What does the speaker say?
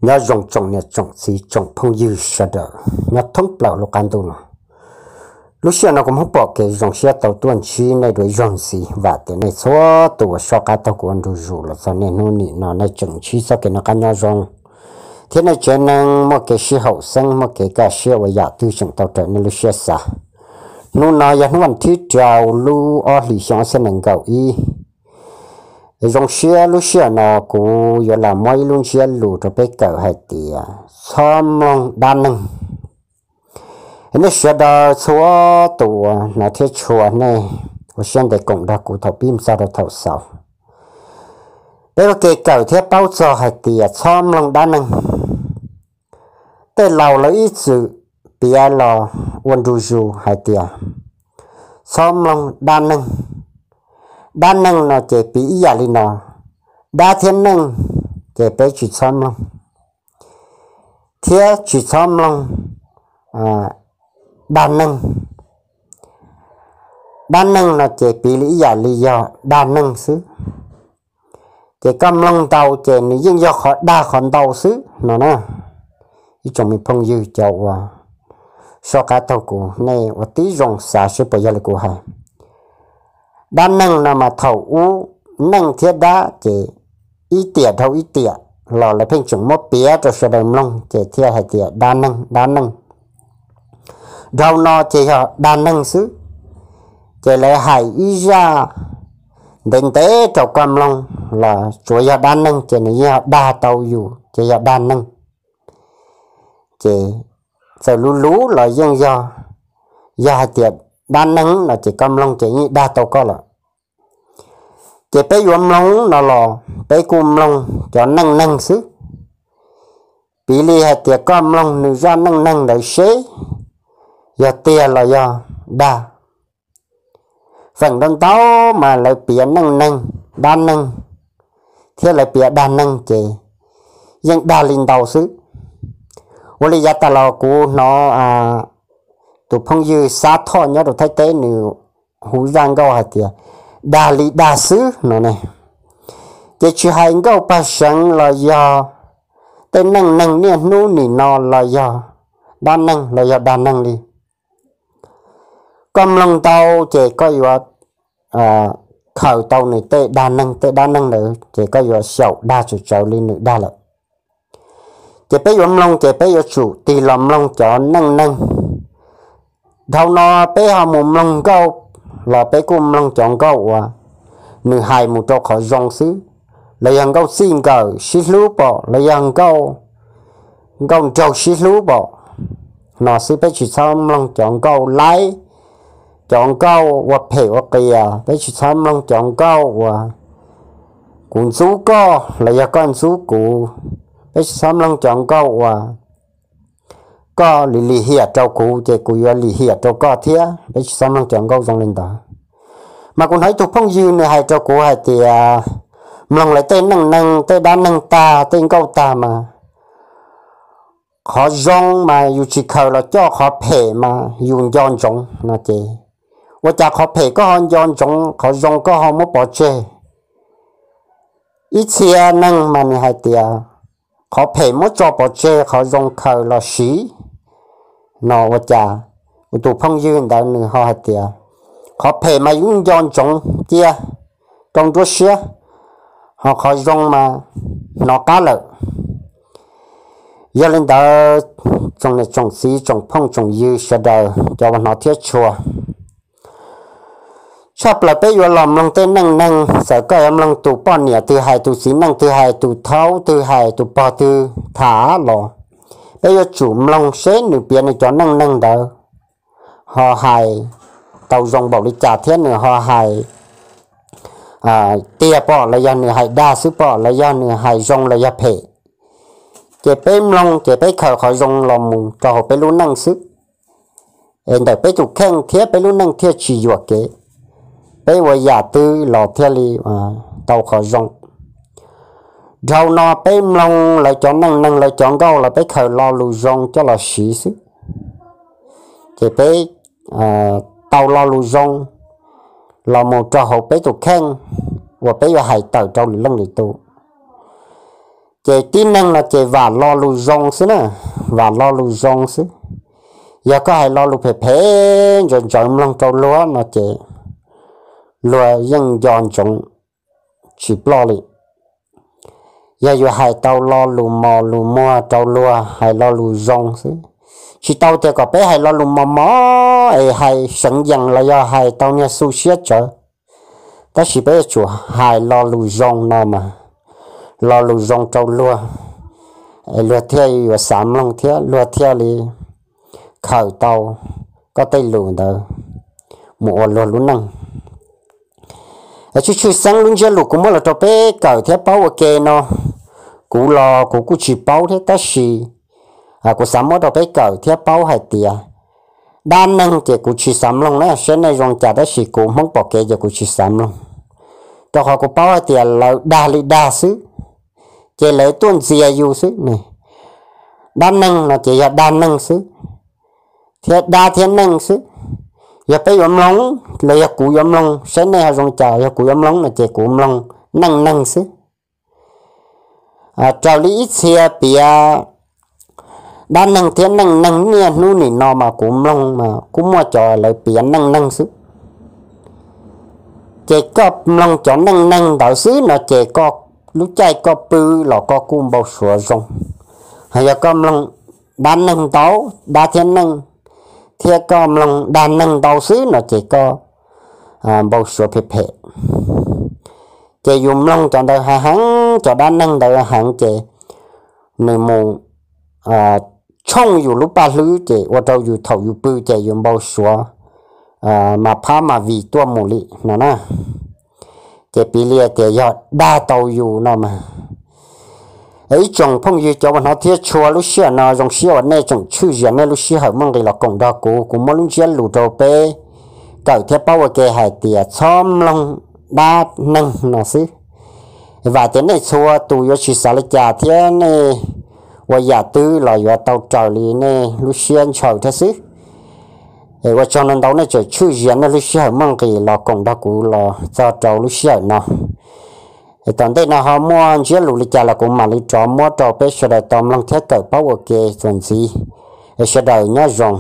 Nyob zoo tsoom niam tsoom txiv tsoom phooj ywg sawv daws nyob thoob plaws lub qab ntuj no. Lub sij hawm no kuv Hmoob Pom Kev zoo siab tau tuaj ntsib nej dua ib zaug ntxiv, vam tias nej txhua tus uas soj qab taug kuv ua ntu zus los txog niaj hnub nim no nej tseem ntsib txoj kev noj qab nyob zoo, thiab nej tsev neeg muaj kev sib haum xeeb, muaj kev kaj siab ua yam twg tseem tau raws nej lub siab xav. Hnub no yog hnub vas thib rau lub ob hlis xyoo ob txhiab nees nkaum ib. Zoo siab lub sij hawm no kuv yuav los muab ib lub ntsiab lus rau peb kawm hais tias txhob mloog dab neeg. Nej sawv daws txhua tus uas hnov thiab tshua, nej ua siab ntev koom nrog kuv thaum pib txog rau thaum xaus. Peb ua ke kawm thiab paub txog hais tias txhob mloog dab neeg. Tej laus lawv ib txwm piav los ua ntu zus hais tias txhob mloog dab neeg. Dab neeg no ces piv ib yam li no, dab thiab neeg, ces peb tsis txhob mloog, thiab tsis txhob mloog dag neeg. Dab neeg no ces piv li ib yam li yog dag neeg xwb. Ces koj mloog ntau ces nws yeej yog qhov dag qhov ntau xwb no na. Ib tsoom me phooj ywg cov uas soj qab taug kuv, nej ua tib zoo xav seb puas yog li kuv hais. Dab neeg no mas thaum ub neeg thiab dab ces ib tiam dhau ib tiam los lawv pheej tseem muab piav rau sawv daws mloog ces thiaj hais tias dab neeg, dab neeg. Dhau no ces yog dag neeg xwb. Ces lawv hais ib zaj ntev ntev rau koj mloog los tsuav yog dab neeg ces nws yeej yog dag tau yus ces yog dag neeg. Ces txawm luv luv los yeej yog, yog hais tias dab neeg no ces koj mloog ces yeej dag tau koj lawm. Ces peb yuav mloog no los peb kuj mloog cov neej neeg xwb. Piv li hais tias koj mloog nws zaj neej neeg ntawd seb yog tiag los yog dag. Feem ntau ntau mas lawv piav neej neeg, dab neeg, thiab lawv piav dag neeg ces yeej dag li ntau xwb. Ua li yav tas los kuv hnov tus phooj ywg Xab Thoj nyob rau Thaib teb nws hu zaj nkauj hais tias dag li dag xwb no ne. Ces tsis hais nkauj paj seev los yog tej neej neeg niaj hnub nim no los yog dab neeg los yog dag neeg li. Koj mloog ntau ces koj yuav khaws tau nws tej dag neeg, tej dab neeg ntawd ces koj yuav xyaum dag tsawv tsawv li nws dag lawm. Ces peb yuav mloog ces peb yuav tsum tig los mloog cov neej neeg. Dhau no peb ho mus mloog nkauj los peb kuj mloog cov nkauj uas nws hais mus rau qhov zoo xwb, los yog nkauj txij nkawm sib hlub pom, los yog nkauj, nkauj nraug sib hlub pom no xwb. Peb tsis txhob mloog cov nkauj laib, cov nkauj ua phem ua qias, peb tsis txhob mloog cov nkauj uas kuv ntxub koj los yog koj ntxub kuv. Peb tsis txhob mloog cov nkauj uas koj lim lim hiam rau kuv ces kuv yuav lim hiam rau koj thiab. Peb tsis txhob mloog cov nkauj zoo li ntawd. Mas kuv hnov ib tug phooj ywg nws hais rau kuv hais tias mloog lawv tej neej neeg, tej dab neeg tag, tej nkauj tag mas qhov zoo mas yus tsis khaws los coj, qhov phem mas yus nco ntsoov no ces ua cas qhov phem koj ho nco ntsoov, qhov zoo koj ho muab pov tseg? Ib txhia neeg mas nws hais tias qhov phem muab tso pov tseg, qhov zoo khaws los siv no ua cas? Kuv tus phooj ywg ntawd nws ho hais tias qhov phem mas yus nco ntsoov cia rau nruab siab, ho qhov zoo mas hnov qab lawm. Yog li ntawd, tsoom niam tsoom txiv tsoom phooj tsoom ywg sawv daws cov uas hnov thiab tshua, tshaj plaws peb yuav los mloog tej neej neeg, txawm koj yuav mloog tus poj niam twg hais, tus txiv neej twg hais, tus thaub twg hais, tus pog twg tham los peb yuav tsum mloog seb nws piav nws cov neej neeg ntawd ho hais tau zoo npaum li cas thiab nws ho hais tiag pom los yog nws hais dag xwb pom los yog nws hais zoo los yog phem. Ces peb mloog ces peb khaws qhov zoo los mus rau hauv peb lub neej xwb, es ntawm peb tus kheej thiab peb lub neej thiaj tsis yuam kev, peb ua yam twg los thiaj li tau qhov zoo. Dhau no peb mloog lawv cov neej neeg, lawv cov nkauj los peb khaws lo lus zoo coj los siv xwb. Ces peb tau lo lus zoo los mus rau hauv peb tus kheej uas peb yuav hais tawm rau lwm leej lwm tus. Ces tib neeg no ces vam lo lus zoo xwb na, vam lo lus zoo xwb. Yog koj hais lo lus phem phem ntsaws ntsaws mloog rau luag no ces luag yeej nco ntsoov tsis ploj li. Yog yus hais tau lo lus mos lus muag rau luag, hais lo lus zoo xwb, tsis tau tias kom peb hais lo lus mos mos es hais seev yees los yog hais tau niag xu siab tsawv, tab sis peb yuav tsum hais lo lus zoo no mas, lo lus zoo rau luag, es luag thiaj yuav xav mloog thiab luag thiaj li khaws tau koj tej lus ntawd mus ua luag lub neej. Tshwj tshwj xeeb lub ntsiab lus kuv muab los rau peb kawm thiab paub ua ke no, kuv los kuv kuj tsis paub thiab tab sis kuv xav muab rau peb kawm thiab paub hais tias dab neeg ces kuv tsis xav mloog na, saib nej zoo cas tab sis kuv Hmoob pom kev ces kuv tsis xav mloog, rau qhov kuv paub hais tias lawv dag li dag xwb, ces lawv tuaj ntxias yus xwb. Dab neeg no ces yog dag neeg xwb, thiab dab thiab neeg xwb. Yog peb yuav mloog los yog kuv yuav mloog, saib nej ho zoo cas, yog kuv yuav mloog no ces kuv mloog neej neeg xwb. Raws li ib txhia piav dab neeg thiab neej neeg niaj hnub nim no mas kuv mloog mas kuj muaj cov lawv piav neej neeg xwb. Ces koj mloog cov neej neeg ntawd xwb no ces koj lub caij koj pw los koj kuj npau suav zoo. Ho yog koj mloog dab neeg ntau, dab thiab neeg, thiab koj mloog dag neeg ntau xwb no ces koj npau suav phem phem. Ces yus mloog cov ntawd heev heev, cov dab neeg ntawd heev ces nws mus tshooj yus lub paj hlwb ces ua rau yus thaum yus pw ces yus npau suav mas phab mas vim tuaj mus li no na. Ces piv li tias yog dag tau yus no mas. Ib tsoom phooj ywg cov uas hnov thiab tshua, lub sij hawm no zoo siab uas nej tseem tshwj zias nej lub sij hawm muaj nqis los koom nrog kuv. Kuv muab lub ntsiab lus rau peb kawm thiab paub ua ke hais tias txhob mloog dab neeg no xwb. Vam tias nej txhua tus yuav tsis xav li cas thiab nej ua yam twg los yuav tau raws li nej lub siab ntshaw thiab xwb. Ua tsaug ntau ntau nej tseem tshwj zias nej lub sij hawm muaj nqis los koom nrog kuv los txog rau lub sij hawm no. Tom ntej no ho muaj ntsiab lus li cas los kuv mam li rov muab rau peb sawv daws tau mloog thiab kawm paub ua ke txuas ntxiv. Sawv daws nyob zoo.